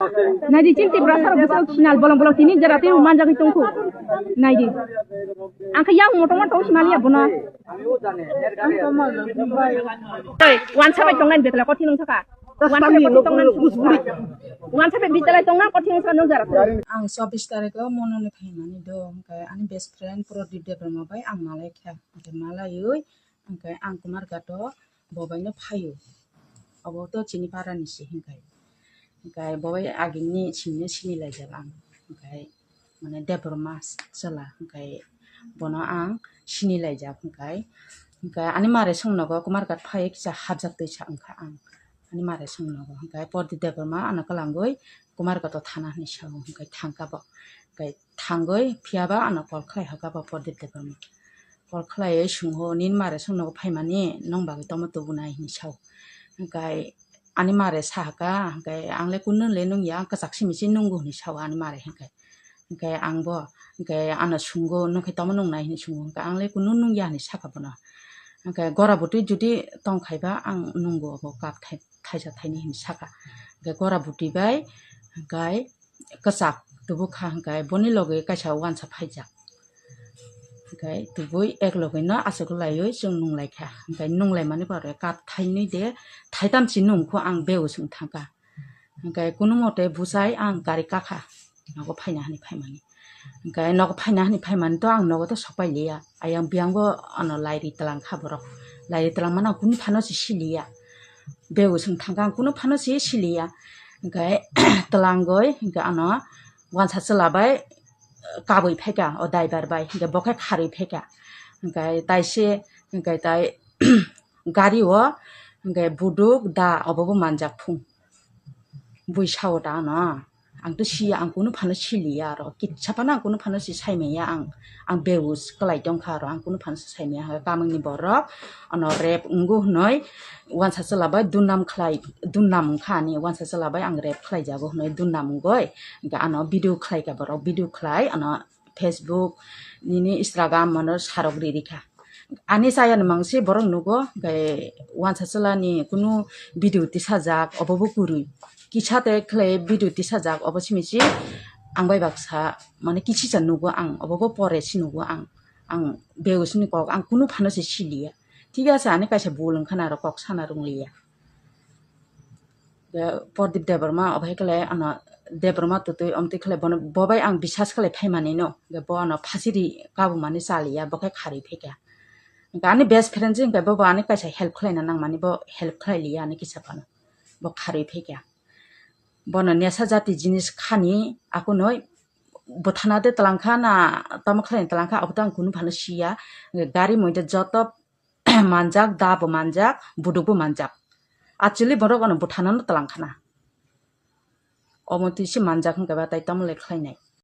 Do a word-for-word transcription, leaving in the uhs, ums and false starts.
Naidi, chini Tiprasa rok bwswk sinal bolong bolong tini jora tei manjagwi tongkhu. Naidi. Ang khe yang moto moto si maliya bono. Oi, wansa bai tongnai betla kothing wngkha. Wansa bai kothing tongnai. Wansa bai betla tongnai kothing wngkha nung jora. Ang chobbish tarikh o mononi phaimani do, hwnkhe ani best friend Prodip Debbarma bai ang malai kha. Hwnkhe malaiwi, hwnkhe ang Kumarghat o bo bai no phaio. Obo to chini para ni se hwnkhe. Hwnkhe bo bai agini simi no sini laijak ang. Hwnkhe mane Debbarma chwla, hwnkhe bono ang sini laijak hwnkhe. Hwnkhe ani mare songnogo Kumarghat phai kisa hapjak twi sa wngkha ang. Ani mare songnogo hwnkhe Prodip Debbarma ano kwlangwi Kumarghat o thana hinwi sao, hwnkhe thangkha bo. Hwnkhe thangwi phiyaba ano call khlai hakha bo Prodip Debbarma. Call khlaiwi swngo, "Nini mare songnogo phaimani, nong bagwi tongmo tubunai?" hinwi sao. Hwnkhe ani mare sahaka, hwnkhe, "Ang le kunu le nungya, ang kwchak simi se nungo," hinwi sao ani mare hwnkhe. Hwnkhe ang bo, hwnkhe ano swngo, "Nokhe tamo nungnai?" hinwi swngo. Hwnkhe ang le kunu nungya hinwi saka bono. Hwnkhe gora bwtwi jodi tongkhaiba ang nungo, obo cup thai-, thaisa thaini hinwi saka. Hwnkhe gora bwtwi bai, hwnkhe kwchak tubukha, hwnkhe boni logi kaisa wansa phaijak. Hwnkhe tubui ek logi no aswk laiwi chwng nunglaikha. Hwnkhe nunglaimani pore cup thainwi de, thaitam si nungkhu ang beu chwng thangkha. Hwnkhe kunu mote bwsai ang gari kakha nogo phaina hani phaimani. Hwnkhe nogo phaina hani phaimani to ang nogo to sokpai liya. Ayang biyang bo ano lairi twlang kha borok. Lairi twlang mano ang kunu phano se siliya. Beu chwng thangkha ang kunu phano se siliya. Hwnkhe twlangoi hwnkhe ano wansa chwla bai kabui phaikha o driver bai, hwnkhe bo khe kharwi phaikha. Hwnkhe tai se, hwnkhe tai gari o, hwnkhe buduk da obo bo manjak phung. Bui sao da ano. Ang to siya, ang kunu phano siliya aro. Kitsa phano ang kunu phano si saimaya ang. Ang beus kwlai tongkha aro, ang kunu phano si saimaya. Hwnkhe kamangni borok ano rep wngo hwnwi wansa chwla bai durnam khlai, durnam wngkha ani wansa chwla bai ang rep khlai jago hwnwi durnam wngoi. Hwnkhe ano video khlai kha borok, video khlai ano Facebook nini Instagram ano sarok riri kha. Ani chaya ni mangsi borok nugo, hwnkhe wansa chwla ni kunu video tisajak obo bo kwrwi. Kisa te khlai video tisajak obo simi si ang bai baksa mane kisi cha nugo ang, obo bo pore si nugo ang. Ang beus ni kok ang kunu phano se siliya. Thik ase, ani kaisa bul wngkha na aro kok sana rwngliya. Pordip Debbarma, obo hai khe le ano Debbarma twtwi omtwi khe le bono, bo bai ang bisas khe le phaimani no, hwnkhe bo ano phasiri kabumani cha liya, bo khe kharwi phaikha. Hwnkhe ani best friend se hwnkhe bo, bo ani kaisa help khlaina nangmani, bo help khlai liya ani kisa phano, bo kharwi phaikha. Bono nesa jati jinis khani akunoi bwthana de twlang kha na tamo khlaina twlang kha, abo to ang kunu phano siya. Hwnkhe gari moide joto manjak, da bo manjak, buduk bo manjak. Actually borok ano bwthano no twlang khana. Omo twi se manjak hwnkhe ba tai tamo le khlainai.